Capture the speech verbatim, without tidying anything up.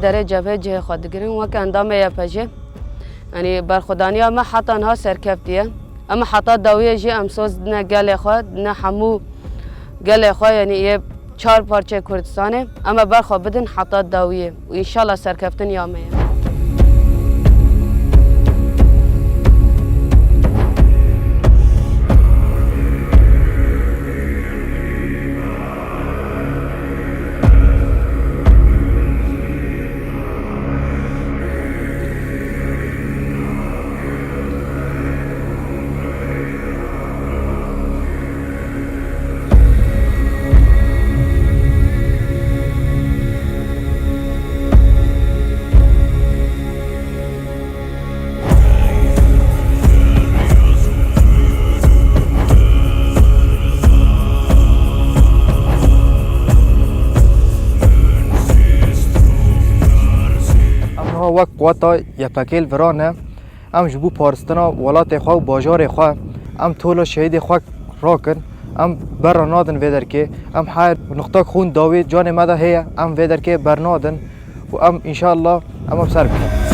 Derê cebhê cihê xwe digirin wek endamê Y P G. Yanî berxwedaniya me heta niha serkeftiye. Em heta dawiyê jî em soz dine gelê xwe, dine hemû gelê xwe, yanî yê çar parçeyê Kurdistanê. Em ê berxwe bidin heta dawiyê û înşallah serkeftin ya me ye. Em niha wek quweta Y P G li vira ne. Em ji bo paristina welatê xwe û bajarê xwe, em tola şehîdê xwe rakin. Em berra nadin vê derkê. Em her nuqtak xûn dawî canê me de heye. Em vê derkê bernadin û em înşallah em bi ser bikin.